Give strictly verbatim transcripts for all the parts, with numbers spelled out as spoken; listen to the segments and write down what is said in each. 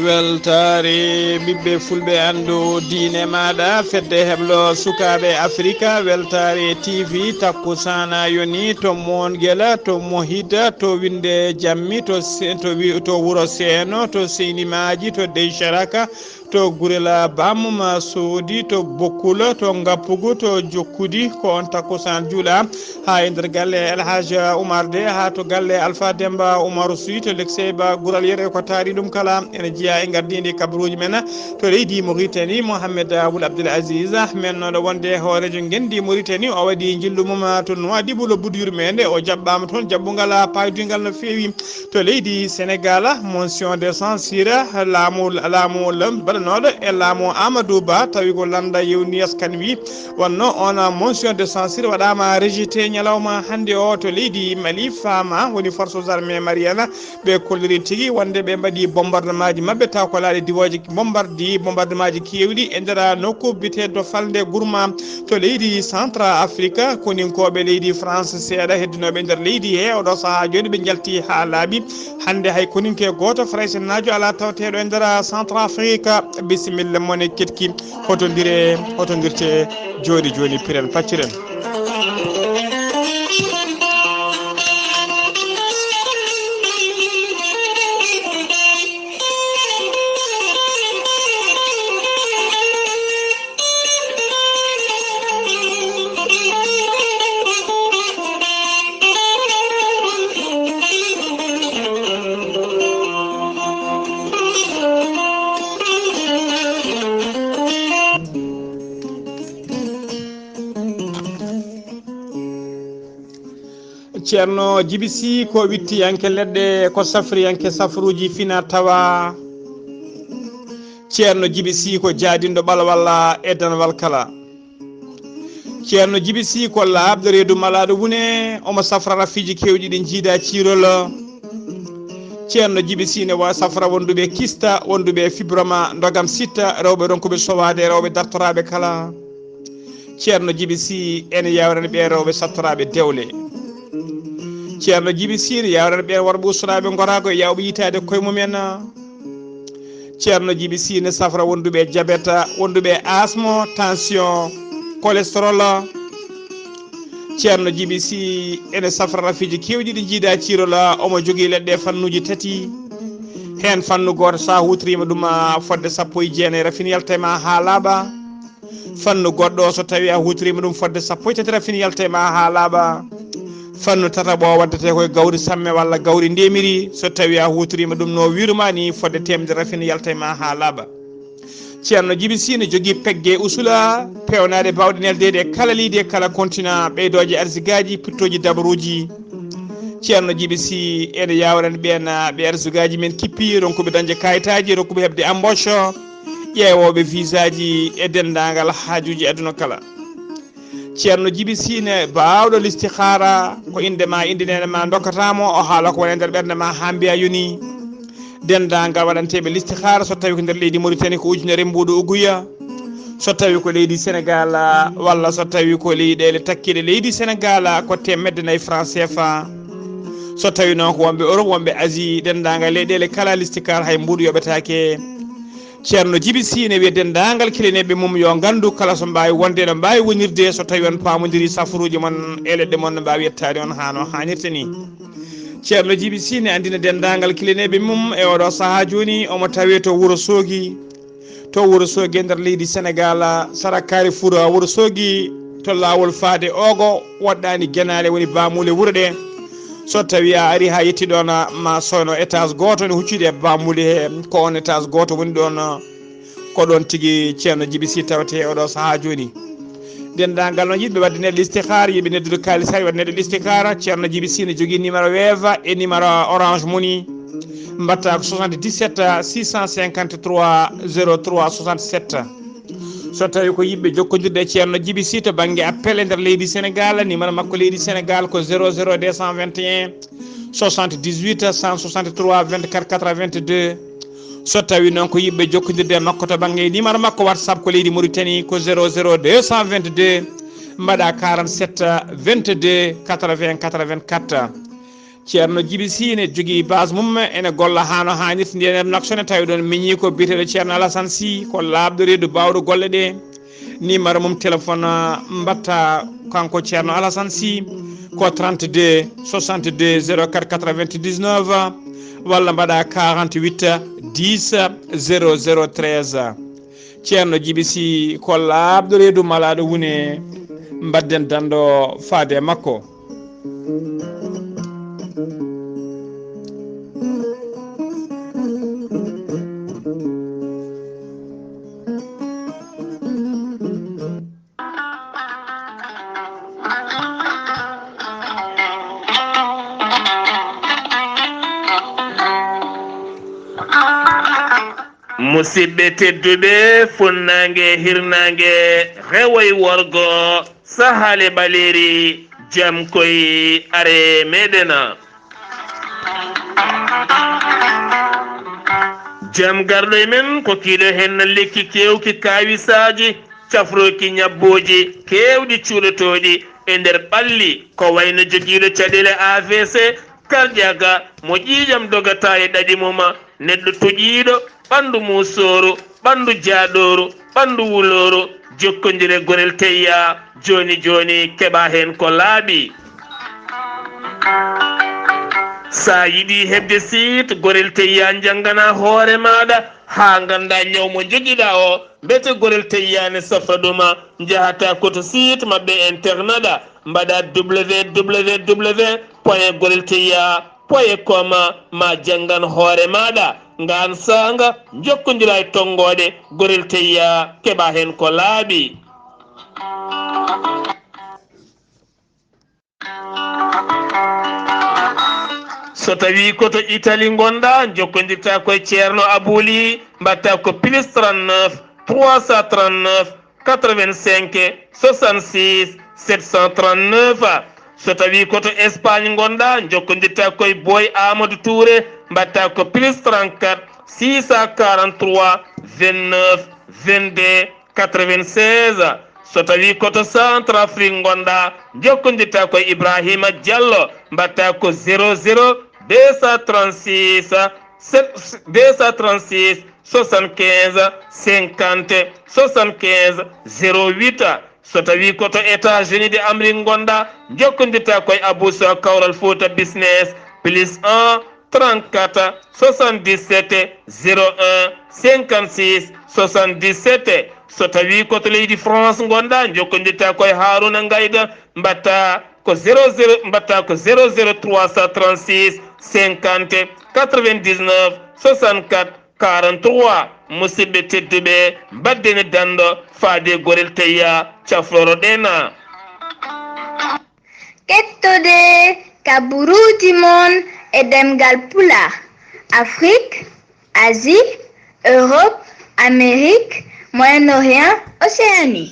Weltaare ɓiɓɓe fulɓe, anndu diine maaɗa, fedde heblo sukaaɓe Afrika, weltaare T V, takkusaana yoni to Moongela, to Mohida, to Winnde Jammi, to Se-, to wi-, to Wuro Seeno, to Seynimaaji, to Deycaraka, to Gurela Bamum Soodi, to Bokkula, to Ngappugu, to Jokkudi, ko on takkusaan juula. Haa e nder galle El Hadj Oumar de, haa to galle Alpha Demba Oumar Sy, to Lexey Ba Gural Yere, ko taari ɗum kala. Ene jeyaa e ngardiindi kabaruuji men to leydi Mauritanie, Mohamed Wul Abdel Aziz, men noɗo wonde hooreejo ngenndi Mauritanie, o waɗi njillu mum to Nouadhibou, lobbudu yurmeende, o jaɓɓaama toon, jaɓɓungal paaydungal no feewi. To leydi Senegal, motion de censure, laamu, laamu lam-, baɗanooɗo e laamu Amadou Ba, tawi ko lannda yewni askan wi. Wonno on motion de censure waɗaama rejeté ñalawma hannde o to leydi Mali, faama woni forces armées maliennes, ɓe kolliri tigi wonde ɓe mbaɗi bombardement ji maɓɓe, taw ko laaɗe diwooje bombardi, bombardement ji keewɗi e nder nokku biyeteeɗo Falnde Gourma to leydi Centre Afrique. Koninkooɓe leydi France seeɗa heddinooɓe nder leydi he oɗo sahaa jooni, ɓe njalti haa laaɓi. Hannde hay koninke gooto Faraysenaajo alaa tawteeɗo e nder Centre Afrique. Bisimilla mon e ketki. Hotondire, hotondirte jooni jooni, piren pacciren. Ceerno Jibi Sih ko wittiyanke leɗɗe, ko safriyanke safruuji fina tawa. Ceerno Jibi Sih ko jaadinɗo ɓalwal e danwal kala. Ceerno Jibi Sih ko laaɓɗo reedu malaaɗo wune, omo safra rafiiji keewɗi ɗi njiida ciirol. Ceerno Jibi Sih ne wa-, safra wonduɓe kista, wonduɓe fibroma, ndogam sitta, rewɓe ronkuɓe sowaade, rewɓe dartoraaɓe kala. Ceerno Jibi Sih ene yawrani ɓeen rewɓe sattoraaɓe dewle. Ceerno Jibi Sih ne yawrani ɓeen worɓe ustoraaɓe ngoraago e yawɓe yitaade koye mumen. Ceerno Jibi Sih ne safra wonduɓe jabeta, wonduɓe asmo, tension, cholestérol. Ceerno Jibi Sih ene safra rafiiji keewɗi ɗi njiida ciirol. Omo jogii leɗɗe fannuuji tati. Heen fannu gooto, so a huutoriima ɗum, a, fodde sappo e jeenayi, rafin yalta e ma haa laaɓa. Fannu goɗɗo, so tawi a huutoriima ɗum fodde sappo e tati, rafin yalta e ma haa laaɓa. Fannu tataɓo o waddete koye gawri samme walla gawri ndemiri, so tawi a huutoriima ɗum no wiiruma ni fodde teemedere, rafin yalta e ma haa laaɓa. Ceerno Jibi Sih ne jogii pegge usula peewnaaɗe baawɗe neldeede e kala leydi e kala continent, ɓeydooje arsigaaji, pittooji dabaruuji. Ceerno Jibi Sih ene yawrani ɓeen, ɓe arsigaaji men kippi, ronkuɓe dañde kayitaaji, ronkuɓe heɓde embauche, ƴeewooɓe visaaji e denndaangal haajuuji aduna kala. Ceerno Jibi Sih ne baawɗo listihaara, ko innde ma, innde neene ma ndokkata mo, o haala ko woni e nder ɓernde ma haa mbiya yoni. Denndaangal waɗanteeɓe listihaara, so tawi ko nder leydi Mauritanie ko ujunere mbuuɗu uguya, so tawi ko leydi Senegal, walla so tawi ko leyɗeele takkiiɗe leydi Senegal ko teemedde nayi franc C F A, so tawi noon ko wonɓe Europe, wonɓe Asie, denndaangal leyɗeele kala, listihaara hay mbuuɗu yoɓetaake. Ceerno Jibi Sih ne wiya denndaangal kilineeɓe mum yo nganndu kala so mbaawi wonde no mbaawi wonirde, so tawi on paamondiri safruuji mon e leɗɗe mon no mbaawi yettaade on haa no haanirta ni. Ceerno Jibi Sih ne anndina denndaangal kilineeɓe mum e oɗo sahaa jooni, omo tawee to Wuro Soogi. To Wuro Soogi e nder leydi Senegal, sara Carrefour Wuro Soogi, to laawol faade Ogo, woɗɗaani Genaale, woni baamuule wuro ɗe. So tawi a ari haa yetti ɗoon, ma sooyno étage gooto ne huccidi e baamuule he, ko on étage gooto woni ɗoon, ko ɗoon tigi Ceerno Jibi Sih tawetee oɗo sahaa jooni. Denndaangal noon yiɗɓe waɗde neɗɗo listihaara, yiɗɓe neddude kaalis hay waɗde neɗɗo listihaara, Ceerno Jibi Sih ne jogii numéro Wave e numéro Orange Money. Mbaɗta ko soixante-dix-sept six cent cinquante-trois zéro trois soixante-sept. So tawi ko yiɗɓe jokkondirde e Ceerno Jibi Sih to bannge appel e nder leydi Senegal, numéro makko leydi Senegal ko zéro zéro deux cent vingt et un soixante-dix-huit cent soixante-trois vingt-quatre quatre-vingt-deux. So tawi noon ko yiɗɓe jokkondirde e makko to bannge numéro makko WhatsApp ko leydi Mauritanie ko zéro zéro deux cent vingt-deux mbaɗa quarante-sept vingt-deux quatre-vingts quatre-vingt-quatre. Ceerno Jibi Sy ene jogii base mum, ene golla haa no haanirta, ndeen e Nouakchott, tawi ɗoon miñii ko biyeteeɗo Ceerno Alassane Sy, ko laaɓɗo reedu baawɗo golle ɗe. Numéro mum téléphone, ah, mbaɗta kanko Ceerno Alassane Sy ko trente-deux soixante-deux zéro quatre quatre-vingt-dix-neuf, walla mbaɗa quarante-huit dix zéro zéro treize. Ceerno Jibi Sy ko laaɓɗo reedu malaaɗo wune, mbaɗden danndo faade e makko. Musidɓe tedduɓe, funnaange, hirnaange, rewo e worgo, sahaale ɓaleeri, jam koy are meɗen. Jam garɗo e men ko kiiɗo heen lekki keewki kaawisaaji, cafrooki ñabbooji, keewɗi cuuɗotooɗi e nder ɓalli, ko wayno jogiiɗo caɗeele A V C, karƴaga, mo ƴiiƴam dogata e ɗaɗi mum, neɗɗo toƴiiɗo, ɓanndu muusooru, ɓanndu jaaɗooru, ɓanndu wulooru, jokkondire Gorel Teyya, jooni jooni keɓa heen ko laaɓi. Sa yiɗi heɓde site Gorel Teyya, njanngana hoore maaɗa haa ngannda ñaw mo njogiɗa o, mbete Gorel Teyya ne safra ɗuma, njahata ko to site maɓɓe internet, mbaɗa W W W point gorel teyya point com, ma janngan hoore maaɗa, ngaan saanga, njokkondira e tonngooɗe Gorel Teyya, keɓa heen ko laaɓi. So tawi ko to Italie ngonɗa, jokkondirta ko e Ceerno Abouli, mbaɗta ko plus trente-neuf trois cent trente-neuf quatre-vingt-cinq soixante-six sept cent trente-neuf. So tawi ko to Espagne ngonɗa, jokkondirta ko e Boy Amadou Touré, mbaɗta ko plus trente-quatre six cent quarante-trois vingt-neuf vingt-deux quatre-vingt-seize. So tawi ko to Centrafrique ngonɗa, jokkondirta ko e Ibrahima Diallo, mbaɗta ko zéro zéro deux cent trente-six, deux cent trente-six soixante-quinze cinquante soixante-quinze zéro huit. So tawi ko to États-Unis de Amérique ngonɗa, jokkondirta ko e Abou Sow Kawral Fouta Business, plus un trente-quatre soixante-dix-sept zéro un cinquante-six soixante-dix-sept. So tawi ko to leydi France ngonɗa, jokkondirta ko e Harouna Ngaïda, mbaɗta ko zéro zéro, mbaɗta ko zéro zéro trois cent trente-six cinquante quatre-vingt-dix-neuf soixante-quatre quarante-trois. Musidɓe tedduɓe, mbaɗden danndo faade Gorel Teyya, cafroro ɗen. Kettode kaburuuji mon e ɗemngal Pulaar, Afrique, Asie, Europe, Amérique, Moyen-Orient, Océanie.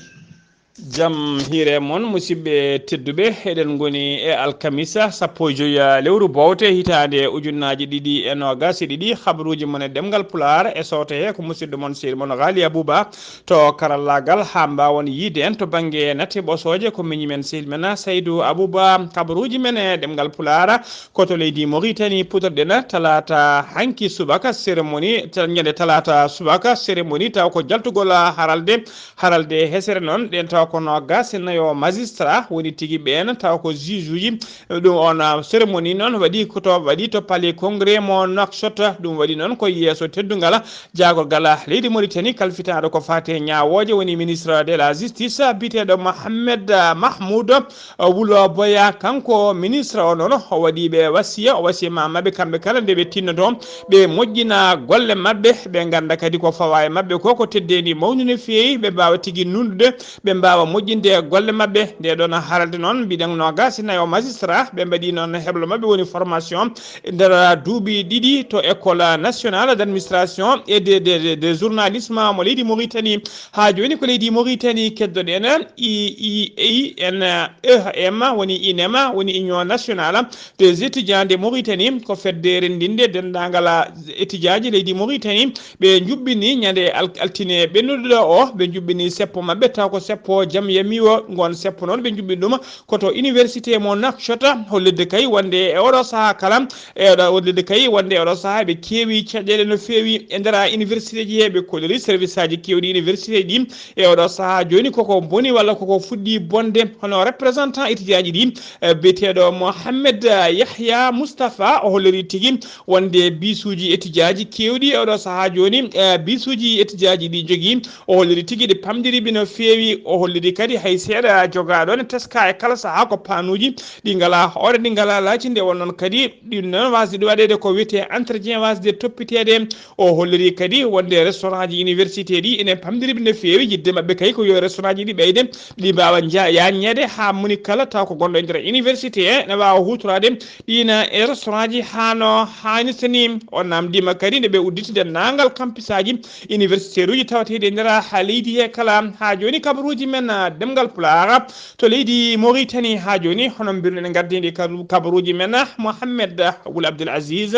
Jam hiire mon, musidɓe tedduɓe, eɗen ngoni e alkamisa sappo e joy lewru bowte hitaande ujunnaaji ɗiɗi e noogas e ɗiɗi. Habaruuji mon e ɗemngal Pulaar e sooto he ko musidɗo mon, seydi mon Ghali Abouba to karallaagal, haa mbaawon yiide en to bannge nate ɓosooje ko miñi men, sehil men Saydou Abouba. Habaruuji men e ɗemngal Pulaar ko to leydi Mauritanie puɗɗorɗen talaata hanki subaka, cérémonie, tal-, ñande talaata subaka, cérémonie taw ko jaltugol haralde, haralde hesere noon, ɗen taw ko noogas e nayo magistrat woni tigi ɓeen, taw ko juge uji. Ɗum on, ah, cérémonie noon waɗi ko to, waɗi to palais congrès mo Nouakchott. Ɗum waɗi noon ko yeeso teddungal jaagorgal leydi Mauritanie kalfitaaɗo ko faati e ñaawooje, woni ministre de la justice, biyeteeɗo Mohamed, ah, Mahmoud, ah, Wulo Boya. Kanko ministre o noon, o waɗi ɓe wasiya, o wasiyama maɓɓe kamɓe kala nde ɓe tinnoto, ɓe moƴƴina golle maɓɓe, ɓe ngannda kadi ko fawa e maɓɓe ko, ko teddeendi mawni no feewi, ɓe mbaawa tigi nunɗude, ɓe mbaawa moƴƴinde golle maɓɓe. Nde ɗon haralde noon, mbiɗen noogas e nayo magistrat, ɓe mbaɗi noon heblo maɓɓe woni formation nder duuɓi ɗiɗi to École nationale d'administration et de, de, de, de journalisme mo leydi Mauritanie. Haa jooni ko leydi Mauritanie keddoɗen, I I A N E M, woni INEMA, woni Union Nationale des Étudiants de Mauritanie, ko fedde renndinde denndaangal étudiant ji leydi Mauritanie. Ɓe njuɓɓini ñande al-, altine ɓennuɗo o, ɓe njuɓɓini seppo maɓɓe, taw ko seppo jam yamiwo ngon seppo noon ɓe njuɓɓi ɗum ko to université mo Nouakchott, hollirde kay wonde e oɗo sahaa kala, e oɗo, hollirde kay wonde e oɗo sahaa ɓe keewi caɗeele no feewi e nder université ji he, ɓe kolliri service aji keewɗi université ɗi e oɗo sahaa. Jooni koko boni walla koko fuɗɗi bonde, hono représentant étudiant ji ɗi, eh, biyeteeɗo Mohamed, eh, Yahya Moustapha, o holliri tigi wonde bisuuji étudiant ji keewɗi e oɗo sahaa jooni, eh, bisuuji étudiant ji ɗi jogii, o holliri tigi ɗi pamdiriɓe no feewi. O holliri kadi hay seeɗa jogaaɗo ne teska e kala sahaa ko panuuji ɗi ngalaa hoore, ɗi ngalaa laacinde. Won noon kadi ɗin noon waasde ɗum waɗeede ko wiyetee entretien, waasde toppiteede. O holliri kadi wonde restaurant ji université ɗi ene pamdiriɓe no feewi. Yiɗde maɓɓe kay ko yo restaurant ji ɗi ɓeyde, ɗi mbaawa nja-, yaññeede haa moni kala taw ko gonɗo e nder université ene waawa huutoraade ɗiin e restaurant ji haa no haanirta ni. O namndiima kadi nde ɓe udditi denndaangal campus aji universitaire uji tawateeɗi e nder haa leydi he kala. Haa jooni kabaruuji men, ah, ɗemngal Pulaar to leydi Mauritanie haa jooni, hono mbirno ene ngaddiindi kabaru-, kabaruuji men, ah, Mohamed Wul Abdel Aziz,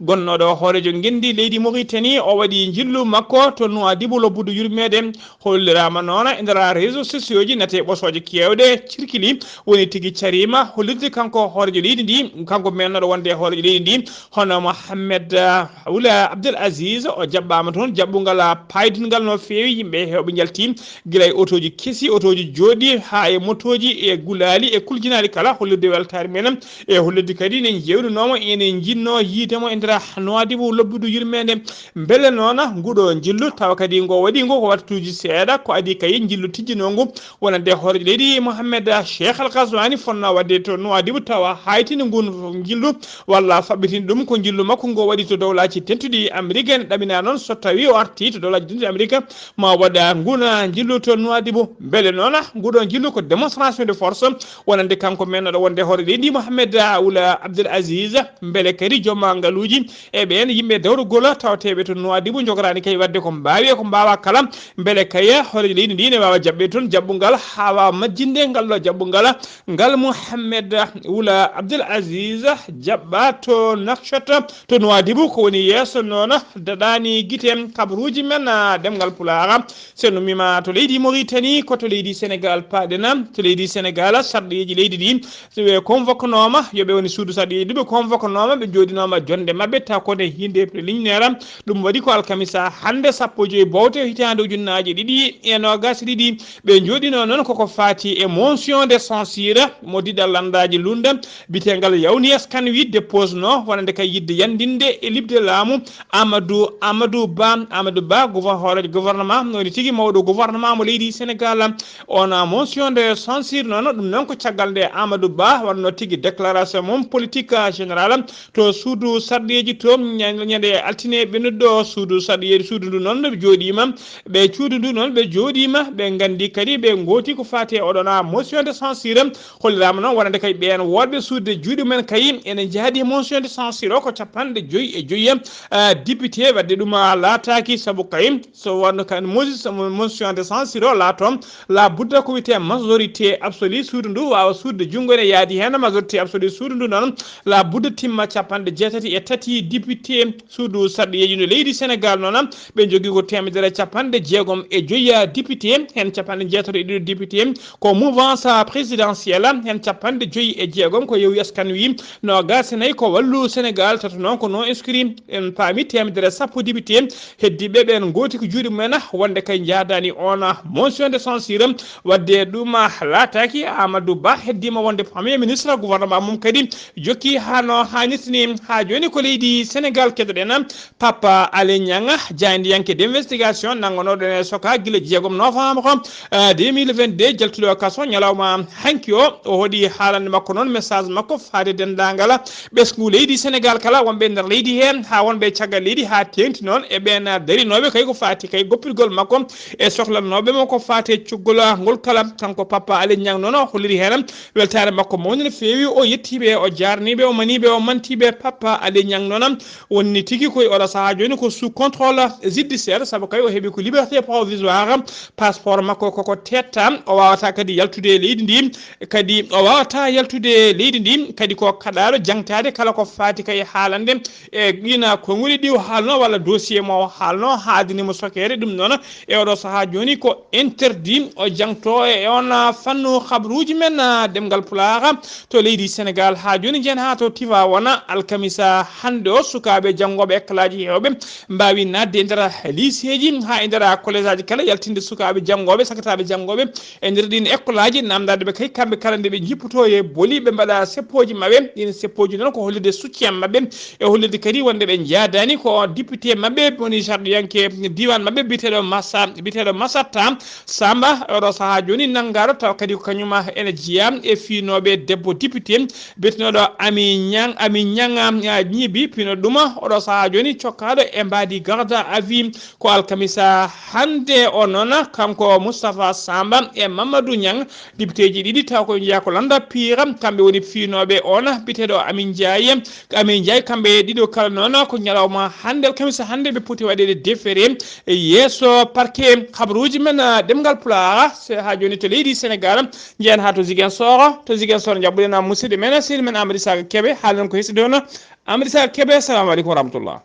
gonnooɗo hooreejo ngenndi leydi Mauritanie, o waɗi njillu makko to Nouadhibou lobbudu yurmeede. Holliraama noon e nder réseaux sociaux ji, nate ɓosooje keewɗe cirkili, woni tigi cariima hollirde kanko hooreejo leydi ndi, kanko mennooɗo wonde hooreejo leydi ndi, hono Mohamed, ah, Wula Abdel Aziz, o jaɓɓaama toon jaɓɓungal, ah, paydungal no feewi. Yimɓe heewɓe njalti gila e otooji kesi, otooji jooɗɗi, haa e motooji e gulaali e kuljinaali kala, hollirde weltaare mumen e hollirde kadi ne njeewnunooma ene njinnoo yiide mo e nder Nouadhibou lobbudu yurmeende. Mbele noon nguɗo njillu tawa kadi ngo waɗi ngo ko wattuuji seeɗa, ko adii kay njillu tijjinoo ngu wonande hooreejo leydi Mohamed Cheikh Al Ghazouani fotnoo waɗde to Nouadhibou tawa haytini ngun njillu walla faɓɓitini ɗum ko njillu makko ngo waɗi to Dowlaaji Dentuɗi Amerik. Ene ɗaminaa noon so tawii o artii to Dowlaaji Dentuɗi Amerik ma waɗa nguna njillu to Nouadhibou. Mbele noon nguɗo njillu ko démonstration de force wonande kanko mennooɗo wonde hooreejo leydi Mohamed Wula Abdel Aziz, mbele kadi joom ngaluuji e ɓeen yimɓe dawrugol tawateeɓe to Nouadhibou njogoraani kay waɗde ko mbaawi e ko mbaawaa kala, mbele kay hooreejo leydi ndi ne waawa jaɓɓeede toon jaɓɓungal haa waawa majjinde ngal ɗo jaɓɓungal ngal Mohamed Wula Abdel Aziz jaɓɓa to Nouakchott to Nouadhibou, ko woni yeeso noon daɗaani gite kabaruuji men, ah, ɗemngal Pulaar. So en ummiima to leydi Mauritanie, ko to leydi Sénégal paaɗen. To leydi Sénégal, sarɗiiji leydi ndi, so ɓe convoquenooma, yo ɓe woni suudu sarɗiiji ndi, ɓe convoquenooma, ɓe njooɗinooma jonnde maɓɓe, taw ko nde hinde préliminaire. Ɗum waɗi ko alkamisa hannde, sappo e joy bowte hitaande ujunnaaje ɗiɗi e noogaas e ɗiɗi. Ɓe njooɗinoo noon koko faati e motion de censure mo diɗal lanndaaji lunda, biyeteengal Yawni Askan Wi, déposé no wonande kay yiɗde yanndinde e liɓde laamu Amadou, Amadou Ba, Amadou Ba, gouver-, hooreejo gouvernement, woni tigi mawɗo gouvernement mo leydi Sénégal. On motion de censure noon, ɗum noon ko caggal nde Amadou Ba waɗno tigi déclaration mum politique générale to suudu sarɗiiji to ñande, ñande altine ɓennuɗo. Suudu sarɗiyeeji suudu ndu noon ɓe jooɗiima, ɓe cuudu ndu noon ɓe jooɗiima, ɓe nganndi kadi ɓe ngooti ko faati e oɗon a motion de censure. Holliraama noon wonande kay ɓeen woɗɓe suudude juuɗe mumen kay ene njahdi e motion de censure o ko capanɗe joyi e joyi, ah, député, waɗde ɗum, ah, laataaki sabu kay so wonno kan mosi-, motion de censure o laato la budda ko wiyetee majorité absolue suudu ndu waawa suudude junngo ene yaadi heen. Majorité absolue suudu ndu noon la budda timma capanɗe jeetati e tati député suudu sarɗiyeeji ndu leydi Sénégal noon ɓe njogii ko teemedere capanɗe jeegom e joyi député, heen capanɗe jeetati e ɗiɗo député ko mouvance présidentielle, heen capanɗe joyi e jeegom ko Yewwi Askan Wi, noogaas e nayi ko Wallu Sénégal, tato noon ko non inscrit. En paami teemedere sappo député heddiiɓe ɓeen ngooti ko juuɗe mumen wonde kay njahdaani on motion de censure. Waɗde ɗum laataaki, Amadou Ba heddiima wonde premier ministre, gouvernement mum kadi jokki haa no haanirta ni. Haa jooni ko leydi Sénégal keɗoɗen. Papa Alé Niang, jaayndiyanke d'investigation nanngonooɗo ene soka gila jeegom novembre, eh, deux mille vingt-deux, jaltuɗo kaso ñalawma hanki o, o hoɗi haalande makko noon message makko faade denndaangal ɓesngu leydi Sénégal kala, wonɓe e nder leydi heen haa wonɓe e caggal leydi, haa teeŋti noon e ɓeen darinooɓe kay ko faati kay goppirgol makko e soklanooɓe mo ko faati e cukgol ngol kala. Kanko Papa Alé Niang noon o holliri heen weltaare makko mawnde no feewi, o yettii ɓe, o jaarnii ɓe, o manii ɓe, o mantii ɓe. Papa Alé Niang noon wonni tigi koye oɗo sahaa jooni ko sous contrôle judiciaire, sabu kay o heɓi ko liberté provisoire, passeport makko koko teetta, o waawataa kadi yaltude e leydi ndi, kadi o waawataa yaltude e leydi ndi, kadi ko kaɗaaɗo jaŋtaade kala ko faati kay haalande e ɗiin konguɗi ɗi o haalnoo walla dossier mo o haalnoo haadini mo sokeede. Ɗum noon e oɗo sahaa jooni ko interdit. O jangto e on fannu habruuji men, ɗemngal Pulaar to leydi Senegaal. Haa jooni njeyen haa to Tivaouane, alkamisa hannde o, sukaaɓe janngooɓe ekkolaaji heewɓe mbaawi naatde e nder liiseeji haa e nder kolleejaaji kala, yaltinde sukaaɓe janngooɓe, sakataaɓe janngooɓe e nder ɗiin ekkolaaji, naamndaade ɓe kay kamɓe kala nde ɓe njippotoo e boli, ɓe mbaɗa seppooji maɓɓe. Ɗiin seppooji noon ko hollirde soutien maɓɓe e hollirde kadi wonde ɓe njaadaani ko député maɓɓe woni jardiniyanke diiwaan maɓɓe biyeteeɗo Massa, biyeteeɗo Massata Samba. Oɗo sahaa jooni nanngaaro tawa kadi ko kañum ene jeyaa e fiinooɓe debbo député biyeteeɗo Ami Ñang, Ami Ñang, ah, Ñiibi, piinooɗo ɗum oɗo sahaa jooni cokkaaɗo e mbaadi garde à vue. Ko alkamisa hannde o noon, kanko Moustapha Samba e Mamadou Niang, députéji ɗiɗi taw ko jeyaa ko lannda piira, kamɓe woni fiinooɓe on biyeteeɗo Amin Ndiaye. Amin Ndiaye, kamɓe ɗiɗo kala noon ko ñalawma hannde, alkamisa hannde, ɓe poti waɗeede déféré e yeeso parquet. Habaruuji men, ah, ɗemngal Pulaar, se haa jooni to leydi Senegaal, njeyen haa to Ziguinchor. To Ziguinchor, njaɓɓuɗen musidɗo men, sehil men Amadou Isaka Kebe, haalnen ko hesɗi ɗoon. Amadou Isaka Kebe, salamu aleykum wa rahmatullah.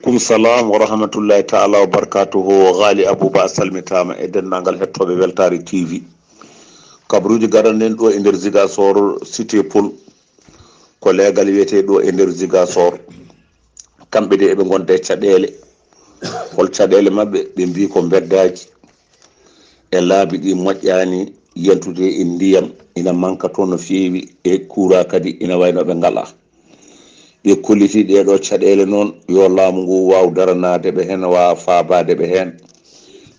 Kum salam wa rahmatullahi taala wa barakatuhu. Ghali Abouba, a salmitaama e denndaangal hettooɓe Weltaare T V. Kabaruuji garanɗen ɗo e nder Ziguinchor Cité Paul, ko leegal wiyetee ɗo e nder Ziguinchor. Kamɓe de eɓe ngonda e caɗeele. Hol caɗeele maɓɓe? Ɓe mbii ko mbeddaaji e laabi ɗi moƴƴaani, yantude e ndiyam ina manka toon no feewi, e kuuraa kadi ina wayno ɓe ngalaa. Ɓe kolliti ɗee ɗoo caɗeele noon, yo laamu ngu waaw daranaade ɓe heen, waawa faabaade ɓe heen.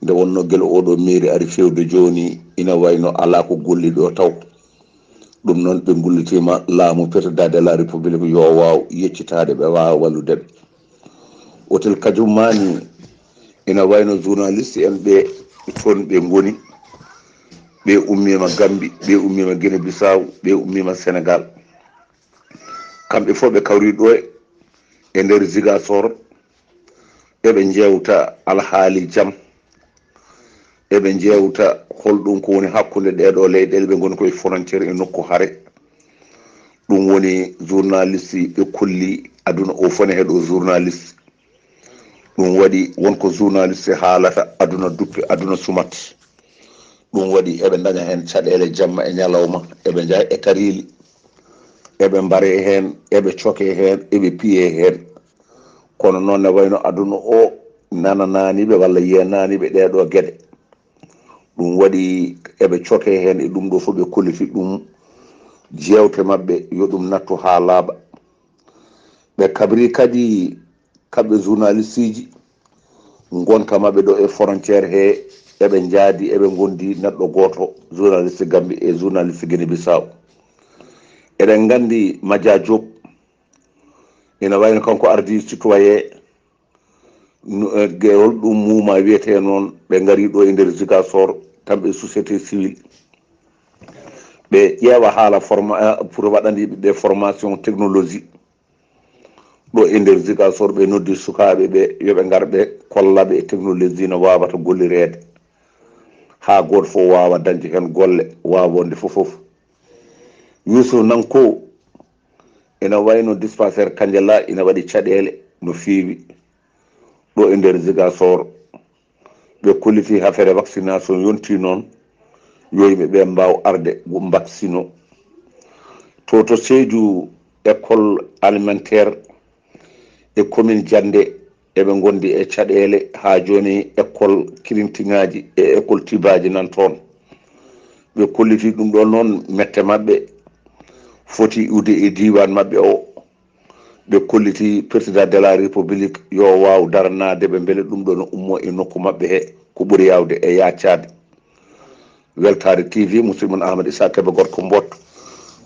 Nde wonnoo gila oo ɗoo meeri ari feewde jooni, ina wayno alaa ko golli ɗoo taw. Ɗum noon, ɓe ngullitiima laamu Président de la République yo waaw yeccitaade ɓe, waawa wallude ɓe. Otel Kajummaani, ina wayno journaliste en ɓe toon ɓe ngoni, ɓe ummiima Gambi, ɓe ummiima Guinée Bissau, ɓe ummiima Sénégal. Kamɓe fof ɓe kawri ɗo e nder Ziguinchor, eɓe njeewta alhaali jam, eɓe njeewta holɗum ko woni hakkunde ɗee ɗoo leyɗeele, ɓe ngoni koye frontière e nokku hare. Ɗum woni journaliste ɓe kolli aduna o fof ne heɗo journaliste. Ɗum waɗi won ko journaliste haalata, aduna duppe, aduna sumat. Ɗum waɗi eɓe ndaña heen caɗeele jamma e ñalawma, eɓe njaha e tariili, eɓe mbare heen, eɓe coke heen, eɓe piye heen. Kono noon ne wayno aduna o nananaani ɓe walla yiyanaani ɓe ɗee ɗoo geɗe. Ɗum waɗi eɓe coke heen e ɗum ɗo fof ɓe kolliti ɗum jeewte maɓɓe yo ɗum nattu haa laaɓa. Ɓe kabri kadi kamɓe journaliste ji ngonka maɓɓe ɗo e frontière he, eɓe njaadi, eɓe ngondi neɗɗo gooto, journaliste Gambie e journaliste Guinée Bissau. Eɗen nganndi Madia Diop ina wayno kanko ardii citoyen, no, eh, ge-, holɗum muuma wiyetee noon, ɓe ngari ɗo e nder Ziguinchor, kamɓe société civile. Ɓe ƴeewa haala forma-, eh, pour waɗande ɓe formation technologie. Ɗo e nder Ziguinchor, ɓe noddi sukaaɓe ɓe, yo ɓe ngar ɓe kolla ɓe e technologie no waawata gollireede. Haa gooto fof waawa dañde heen golle, waawa wonde fof fof. Youssouf Nanko, ina wayno dispensaire Kandiala ina waɗi caɗeele no feewi ɗo e nder Ziguinchor. Ɓe kolliti affaire vaccination yonti noon, yo yimɓe ɓe mbaaw arde mbaksino. To, to Sédhiou, école alimentaire e commune Diandé, eɓe ngondi e caɗeele haa jooni, école kirintiŋaaji e école tibaaji nan toon. Ɓe kolliti ɗum ɗo noon, mette maɓɓe foti iwde e diiwaan maɓɓe o. Ɓe kolliti président de la république yo waaw daranaade ɓe, mbele ɗum ɗo no ummo e nokku maɓɓe he, ko ɓuri yaawde e yaacaade. Weltaare T V, musidɗo mon Ahmad Issa Kebe, gorko Mbot.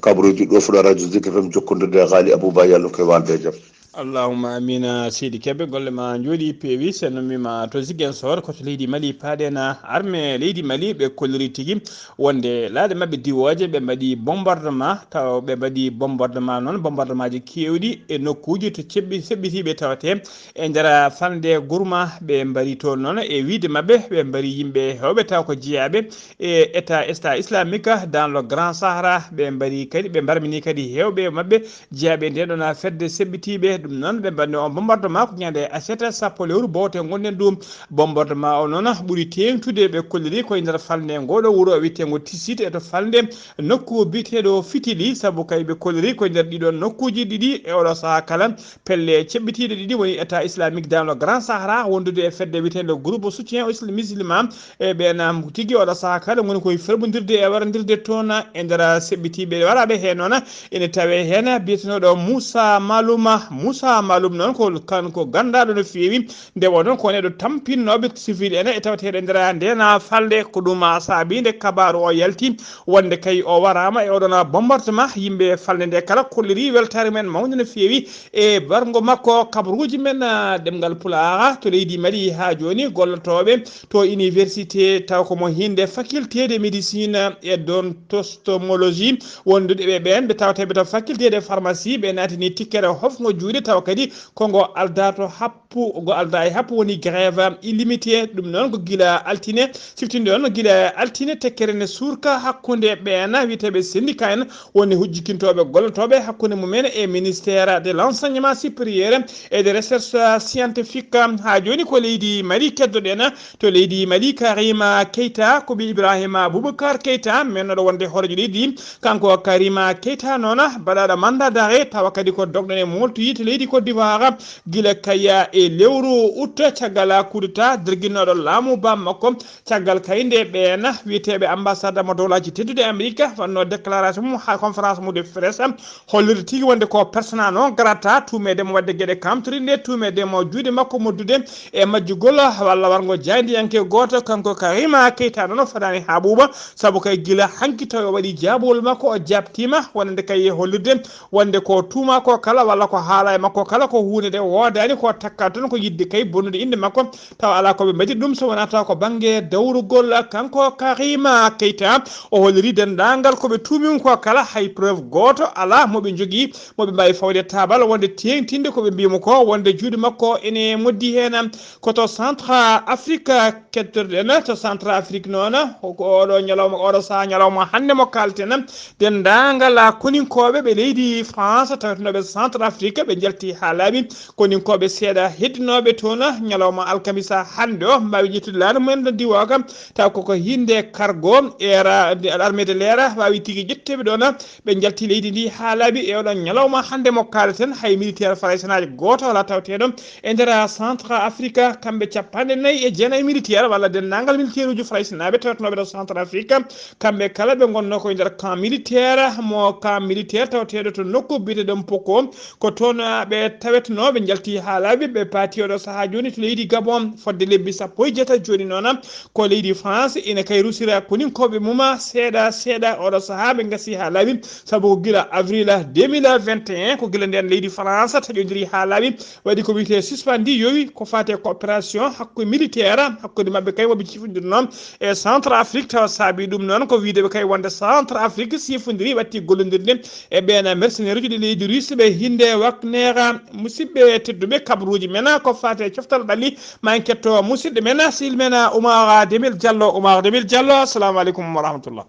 Kabaruuji ɗo fuɗa radio Zik F M, jokkondirde e Ghali Abouba, yalno koye waalde e jam. Allahumma amina, seydi Kebe, golle ma njooɗi peewi. Sen no mbima to Ziguinchor, ko to leydi Mali paaɗen. Armée leydi Mali ɓe kolliri tigi wonde laaɗe maɓɓe diwooje ɓe mbaɗi bombardement, taw ɓe mbaɗi bombardement noon, bombardement ji keewɗi e nokkuuji to ceɓɓi-, seɓɓitiiɓe tawate e nder fanɗe Gourma. Ɓe mbari toon noon, e wiyde maɓɓe, ɓe mbari yimɓe heewɓe taw ko jeyaaɓe e État, État islamique dans le Grand Sahara. Ɓe mbari kadi, ɓe mbarmini kadi heewɓe maɓɓe jeyaaɓe e ndeen ɗoon fedde seɓɓitiiɓe. Noon ɓe mbaɗno on bombardement ko ñande aset sappo lewru bowte gonɗen ɗum. Bombardement o noon ɓuri teeŋtude ɓe kolliri koye nder falnde ngoɗo wuro wiyeteengo Tisit e to falnde nokku biyeteeɗo Fitili, sabu kay ɓe kolliri koye nder ɗiɗon nokkuuji ɗiɗi e oɗo sahaa kala pelle ceɓɓitiiɗe ɗiɗi woni État islamique dans le Grand Sahara wondude e fedde wiyeteende groupe soutien aux musulmans. E ɓeen tigi oɗo sahaa kala ngoni koye ferɓondirde e warandirde toon e nder seɓɓitiiɓe waraɓe heen noon. Ene tawee heen biyetenooɗo Moussa Malouma. Moussa Maloum noon ko kanko ganndaaɗo no feewi, nde wonoo ko neɗɗo tampinnooɓe civil en e tawateeɗo e nder ndeen falnde. Ko ɗum saabii nde kabaaru o yalti wonde kay o waraama e oɗon bombardement. Yimɓe falnde nde kala kolliri weltaare men mawnde no feewi e bargo makko. Kabaruuji men, ah, ɗemngal Pulaar to leydi Mali haa jooni gollotooɓe to université taw ko mo hinde faculté de médecine et d'odontologie wondude ɓe ɓeen ɓe tawteeɓe to faculté de pharmacie ɓe naatini tikkere hofngo juuɗe tawa kadi ko ngo aldaa to happu, ngo aldaa e happu woni grève illimité. Ɗum noon ko gila altine, siftinde on gila altine tekkere ne suurka hakkunde ɓeen wiyeteeɓe syndicat en woni hujjikintooɓe gollotooɓe hakkunde mumen e ministère de l'enseignement supérieur et de recherche scientifique. Haa jooni ko leydi Mali keddoɗen. To leydi Mali, Karima Keita ko ɓii Ibrahima Boubacar Keita mennoɗo wonde hooreejo leydi. Kanko Karima Keita noon baɗaaɗo mandat d'arrêt tawa kadi ko dogɗen e moltoyi to leydi Côte d'Ivoire gila kaya e lewru août caggal coup d'état derginooɗo laamu bam makko. Caggal kay nde ɓeen wiyeteeɓe ambassade mo dowlaaji tedduɗe Amerika waɗno déclaration mum haa conférence mum de presse hollirde tigi wonde ko persona non grata tuumeede mo waɗde geɗe kamtori nde tuumeede mo juuɗe makko moddude e majjugol walla warngo jaayndiyanke gooto. Kanko Karima Keita noon o fadaani haa ɓuuɓa sabu kay gila hanki tawi o waɗi jaabowol makko o jaabtiima wonande kay e hollirde wonde ko tuuma ko kala walla ko haala e makko kala ko huunde nde woodaani ko takka toon ko yiɗde kay bonnude innde makko. Tawa alaa ko ɓe mbaɗi ɗum so wonaa taw ko bannge dawrugol. Kanko Karima Keita o holliri denndaangal ko ɓe tuumi ko kala hay preuve gooto alaa mo ɓe njogii mo ɓe mbaawi fawde taabal wonde teeŋtinde ko ɓe mbiyi mo ko wonde juuɗe makko ene moddi heen. Ko to Centre Afrique kettorɗen, to Centre Afrique noon ko oɗo ñalawma oɗo sahaa ñalawma hannde mo kaalten denndaangal koninkooɓe ɓe leydi France tawetnooɓe Centre Afrique ɓe njalti haa laaɓi. Koninkooɓe seeɗa heddinooɓe toon ñalawma alkamisa hannde o mbaawi ƴettude laaɗe mumen ɗo diwooga taw koko hinde cargo era armée de l'air waawi tigi ƴetteɓe ɗoon ɓe njalti leydi ndi haa laaɓi e oɗon ñalawma hannde mo kaaleten hay militaire faraysenaajo gooto alaa tawteeɗo e nder Centre Afrique. Kamɓe capanɗe nayi e jeenayi militaire walla denndaangal militaire uji faraysenaaɓe tawetnooɓe ɗo Centre Afrique kamɓe kala ɓe ngonno ko e nder camp militaire mo camp militaire tawateeɗo to nokku biyeteɗo Mpoko. Ko toon, ah, ɓe tawetnoo, ɓe njalti haa laaɓi, ɓe paati oɗo sahaa jooni to leydi Gabon. Fodde lebbi sappo e jeetati jooni noon, ko leydi France ina kay rusira koninkooɓe mum seeɗa seeɗa. Oɗo sahaa ɓe ngasi haa laaɓi, sabu ko gila avril deux mille vingt et un, ko gila ndeen leydi France taƴondiri haa laaɓi, waɗi ko wiyetee suspendi, yowi ko faati e coopération hakkunde militaire, hakkunde maɓɓe kay mo ɓe cifondirnoo e Centre Afrique. Tawa saabii ɗum noon ko wiyde ɓe kay wonde Centre Afrique sifondiri, watti gollondirde e ɓeen mercenaire uji ɗi leydi Russie ɓe hinde Wagner. Musidɓe tedduɓe, kabaruuji men ko faati e coftal ɓalli, ma en ketto musidɗo men, sehil men Oumar Demel Diallo. Oumar Demel Diallo, assalamu aleykum wa rahmatullah.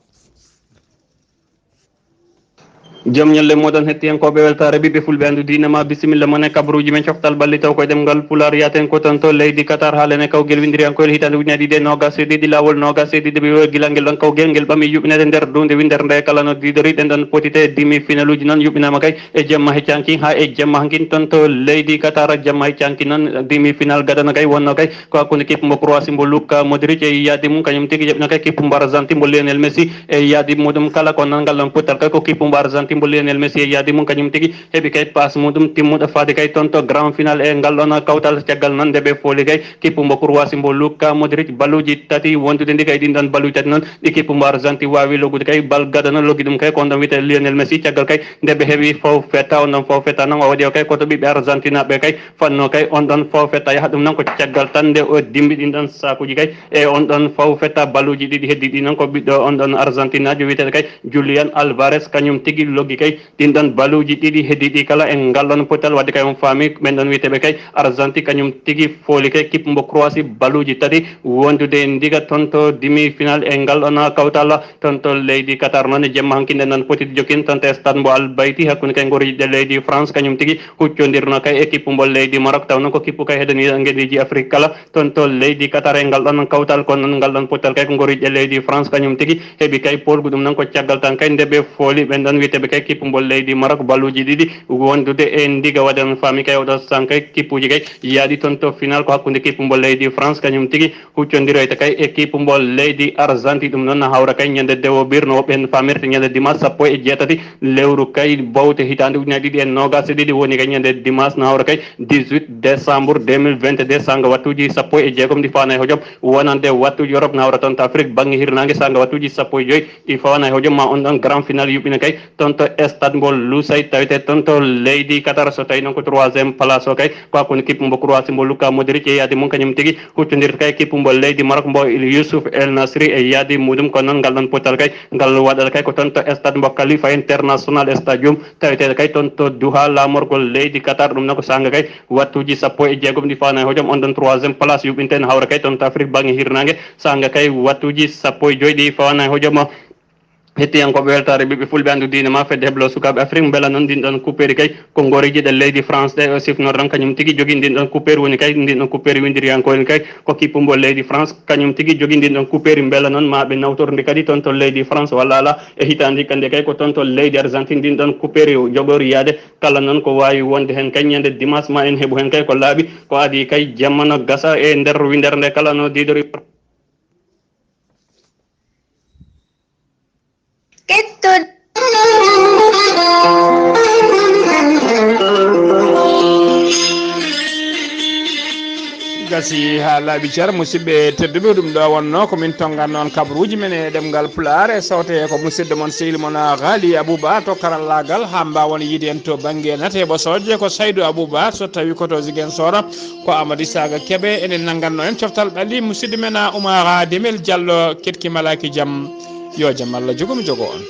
Joom ñalle mooɗon, hettiyankooɓe weltaare Ɓiɓɓe Fulɓe Anndu Diine, ma bisimilla mon e kabaruuji men coftal ɓalli taw koye ɗemngal Pulaar. Yaaten ko toon to leydi Qatar, haalane kawgel winndiriyankooyel hitaande ujunere ɗiɗi e noogaas e ɗiɗi, laawol noogaas e ɗiɗi ɓe gila ngel ɗon kawgel ngel ɓami yuɓɓineede nder duunde winndere nde kala no diidoriɗen ɗon potite demi finaluuji noon yuɓɓinaama kay e jemma heccanki haa e jemma hankin toon to leydi Qatar. Jemma heccanki noon demi final gadano kay wonno kay ko hakkunde kippu mbo Croatie mbo Luka Modric e yaadi mum, kañum tigi jaɓino kay kippu mbo Argentine mbo Lionel Messi e yaadi muɗum. Kala ko nangal ɗon pottal kay ko kippu mbo Argentine mbo Lionel Messi e yaadi mum, kañum tigi heɓi kay passe muɗum timmuɗo faade kay toon to grand final e ngal ɗon kawtal. Caggal noon nde ɓe fooli kay kippu mbo Croatie mbo Luka Modric, baluuji tati wondude ndi kay, ɗin ɗon baluuji tati noon ɗi kippu mbo Argentine waawi loggude kay bal gadano, loggi ɗum kay ko on ɗon wiyetee Lionel Messi. Caggal kay nde ɓe heɓi forfait, on ɗon forfait noon o waɗi o kay ko to ɓiɓɓe Argentine ɓe kay fanno kay on ɗon forfait. Yaha ɗum noon ko caggal tan nde o dimbi ɗin ɗon sakuuji kay e on ɗon forfait, baluuji ɗiɗi heddi ɗi noon ko ɓiɗɗo on ɗon Argentine naajo wiyeteeɗo kay Julian Alvarez, kañum tigi Doggi kay ɗin ɗon baluuji ɗiɗi heddiiɗi kala e ngal ɗon potal, wadde kay on faami ɓen ɗon wiyeteeɓe kay Argentine kañum tigi fooli kay kippu mbo Croatie baluuji tati, wondude e ndiga toon to demi-finale e ngal ɗon kawtal. Toon to leydi Qatar noon e jemma hanki nden ɗon poti jokkin toon to stade mbo Al Bayt hakkunde kay ngoriji ɗe leydi France kañum tigi huccondirno kay e kippu mbo leydi Maroc, taw noon ko kippu kay heɗen yiya ngendiiji Afrique kala. Toon to leydi Qatar e ngal ɗon kawtal, kono noon ngal ɗon pottal kay ko ngoriji ɗe leydi France kañum tigi heɓi kay polgu. Ɗum noon ko caggal tan kay nde ɓe fooli ɓen ɗon wiyeteeɓe kay kippu mbo leydi Maroc baluuji ɗiɗi wondude e ndiga, waɗan faami kay oɗo san kay kippuji kay yaaɗi toon to final ko hakkunde kippu mbo leydi France kañum tigi huccondiroyta kay équipe mbo leydi Argentine. Ɗum noon na hawra kay ñande dewo bir no woɓɓe heen faamirta ñande dimanche sappo e jeetati lewru kay bowte hitaande ujunnaji ɗiɗi e noogas e ɗiɗi, woni kay ñande dimanche na hawra kay dix-huit décembre deux mille vingt-deux, sanga wattuuji sappo e jeegom ɗi fawana e hojom, wonande wattuuji Europe na hawra toon to Afrique bannge hirnaange, sanga wattuuji sappo e joy ɗi fawana e hojom, ma on ɗon grand final yuɓɓina kay toon to stade mbo Lusail, tawete toon to leydi Qatar. So tawi noon ko troisième place o kay ko hakkunde kippu mbo Croatie mbo Luka Modric e yaade mum kañum tigi huccondirta kay kippu mbo leydi Maroc mbo Youssouf El Nasri e yaade muɗum, kono noon ngal ɗon pottal kay ngal waɗata kay ko toon to stade mbo Khalifa International Stadium, taweteeɗo kay toon to Doha, laamorgol leydi Qatar. Ɗum noon ko saanga kay wattuuji sappo e jeegom ɗi fawana e hojom, on ɗon troisième place yuɓɓinten hawra kay toon to Afrique bannge hirnaange, saanga kay wattuuji sappo e joy ɗi fawana e hojom. Hettiyankooɓe weltaare ɓiɓɓe fulɓe anndu diine ma fedde heblo sukaaɓe Afrique, mbela noon ndin ɗon kuppeeri kay ko ngooreeji ɗe leydi France ɗe o sifnor tan kañum tigi jogii ndin ɗon kuppeeri, woni kay ndin ɗon kuppeeri winndiriyankooji kay ko kippu mbo leydi France kañum tigi jogii ndin ɗon kuppeeri, mbela noon ma ɓe nawtor ndi kadi toon to leydi France walla ala e hitaande hikka nde kay ko toon to leydi Argentine ndin ɗon kuppeeri jogoori yaade, kala noon ko waawi wonde heen kay ñande dimanche ma en heɓu heen kay ko laaɓi ko adii kay jamma no gasa e nder winndere nde kala no diidori. Kettoɗen. Gasi haa laaɓi cer, musidɓe tedduɓe, ɗum ɗo wonno ko min tongan noon kabaruuji men e ɗemngal Pulaar e sawte ko musidɗo mon sehil mon Ghali Abouba to karallaagal haa mbaawon yiide en to bannge nate ɓosooje ko Saydou Abouba so tawi ko to Ziguinchor. Ko Amadou Isaga Kebe enen nannganno en coftal ɓalli musidɗo men Oumar Demel Diallo ketki malaki jam. Yo jam Allah jogo mi jogo on.